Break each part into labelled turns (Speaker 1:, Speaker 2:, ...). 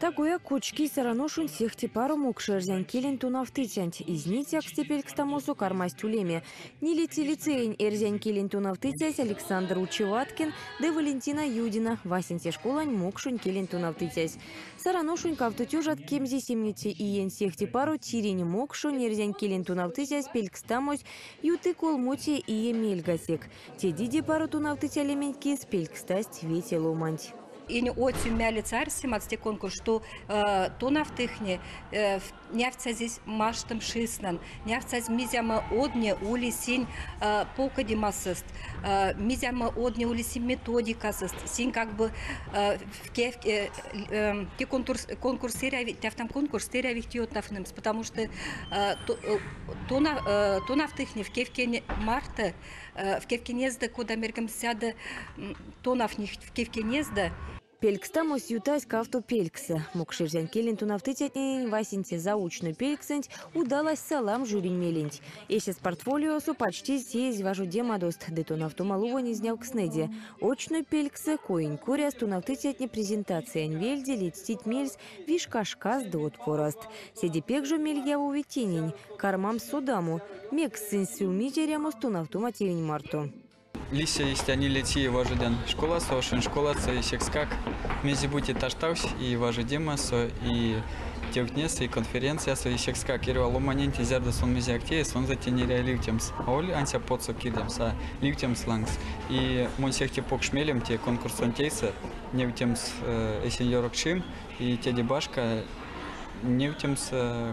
Speaker 1: Тагояк кочкизь Саран ошонь сехте паро мокшэрзянь келень тонавтыцянть. Изницякс те пелькстамосо кармасть улеме нилеце лицеень эрзянь келень тонавтыцясь Александр Учеваткин ды Валентина Юдина, васенце школань мокшонь келень тонавтыцясь. Саран ошонь 2077 иень сехте паро тиринь мокшонь эрзянь келень тонавтыцясь пелькстамось юты колмоце ие мельгасек. Тедиде паро тонавтыця лементь кис пелькстасть вете ломанть.
Speaker 2: Ине одсюмялица арсемат те конкурс, что тонавтыхне невтьсазь маштомс, невтьсазь мизямо одне ули синь покодимасыст, мизямо одне ули синь методикасыст, синь как бы те конкурс там конкурс потому что тонавтыхне в кевкене марта в кевкенезды кода меркемсяды тонавтних в кевкенезды.
Speaker 1: Пелькстамось ютась кавто пелькссэ. Мокшэрзянь келень тонавтыцятненень васенце заочной пельксэнть удалась саламс жюринь меленть. Эсест портфолиосо пачтизь теезь важодемадост ды тонавтома лувонь изнявкстнэде. Очной пелькссэ коень коряс тонавтыцятне презентациянь вельде ледстить мельс вишка шкаст ды од пораст. Седе пек жо мель явови тенень: кармамс содамо, мекс сынь сюлмить эрямост тонавтома тевенть марто.
Speaker 3: Лиссь истя нилеце важодян школасо, ошонь школасо, и секскак мезе-бути таштавсь и важодемасо, и тевтнесэ, и конференциясо, и секскак эрьва ломаненть, зярдо сон мезеяк теи, сонзэ тень эряви ливтемс. Аволь ансяк потсо кирдемс, а ливтемс лангс. И монь сехте покш мелем те конкурсонть эйсэ невтемс эсень ёрокчим, и теде башка невтемс,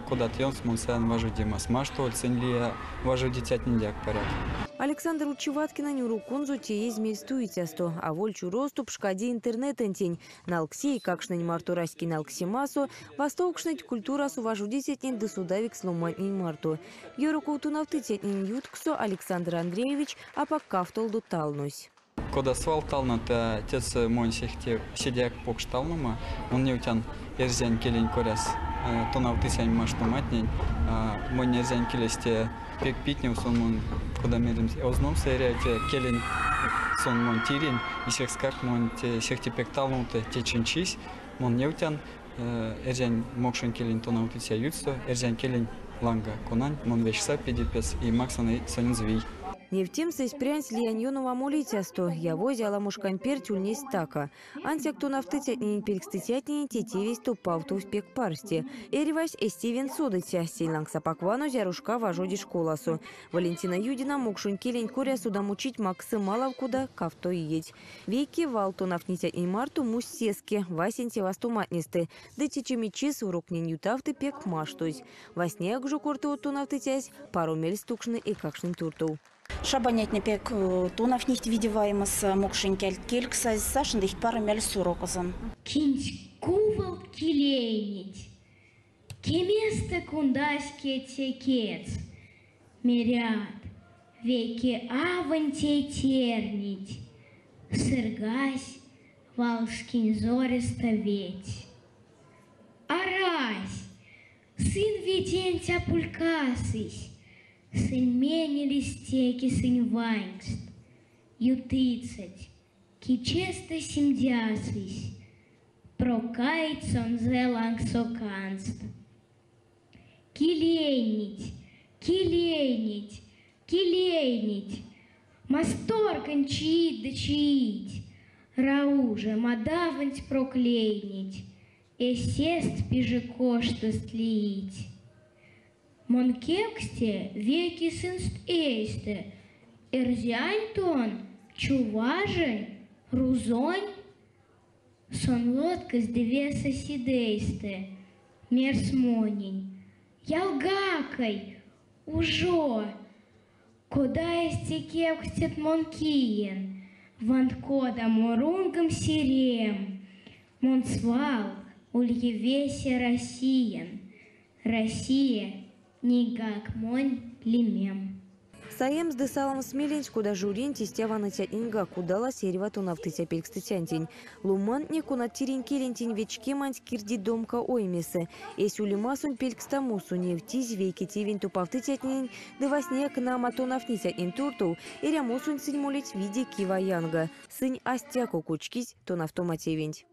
Speaker 3: кодат ёнкст мон саян важодемас. Маштовольть сынь лия важодицятнедеяк паряк.
Speaker 1: Александр Учеваткинэнь уроконзо теезь мельстуицясто. Аволь чуросто пшкади интернетэнтень. Налкси эйкакштнень марто раськень налксемасо, вастовкшныть культурасо важодицятнень ды содавикс ломантнень марто. Ёроков тонавтыцятнень ютксо Александр Андреевич апак кавтолдо талнось.
Speaker 3: Кода свал талны, тесэ монь сехте седеяк покш талнома. Мон невтян эрзянь келень коряс тонавтыцянь маштоматнень. Монь эрзянь келесь те пек питнев, сон монь, кода меремс, озномс эряви те келень, сон монь тиринь. И секскак монь те сехте пек талновты течинь чись. Мон невтян эрзянь мокшонь келень тонавтыця юрсо, эрзянь келень ланга, конань мон вешса педе-пес и максан сонензэ вий.
Speaker 1: Невтемс эсь прянть лиянь ёнов а молицясто, явозь аламошкань перть ульнесь стака. Ансяк тонавтыцятненень пелькстыцятненень те тевесь топавтовсь пек парсте. Эрьвась эсь тевень содыця, сень лангс апак вано, зярошка важоди школасо. Валентина Юдина мокшонь келень коряс содамочить максы малав кода кавто иеть. Вейке вал тонавтницятнень марто мусь сеске, васенце вастоматнестэ. Ды течи чис уроктнень ютавты пек маштозь. Васняяк жо корты од тонавтыцясь, паро мельс тукшны эйкакштнень туртов.
Speaker 4: Шабанятне пек тонавтнесть видеваемас мокшонь кельксэзь, сашндыть паро мельс урокозон.
Speaker 5: Кинть кувалт килейнеть, кеместэ кундазь кедьсэ кедьс, мерят, вейке авань тейтернеть, сыргась валскень зорясто веть. Арась, сынь веденть а пулькасызь, сынь менелесь теке сынь ванькст, ютыцят, кичестэ симдясызь, прокаить сонзэ лангсо канст. Килейнеть, килейнеть, килейнеть, масторганть чиить ды чиить, раужо модаванть прок лейнеть, эсест пиже коштост лиить. Мон кевкстия вейке сынст эйстэ: эрзянь тон, чуважонь, рузонь? Сон лоткась ды весе седейстэ мерсь монень: Ялгакай, ужо! Кода истя кевкстят мон киен, вант кодамо рунгом сэрем, мон свал ульевеся Россиян, Россия нейгак монь лемем.
Speaker 1: Саемс ды саламс меленть, кода жюринть, истя ваныцятненьгак удалась эрьва тонавтыця пелькстыцянтень. Ломантне, конат тиринь келентень вечкеманть кирдить домка оймесэ. Эсь улемасонть пелькстамосо невтизь вейке тевень топавтыцятненень ды васняяк нама тонавтницятнень туртов эрямосонть сынь молить виде кива-янга. Сынь а стяко кочкизь тонавтома тевенть.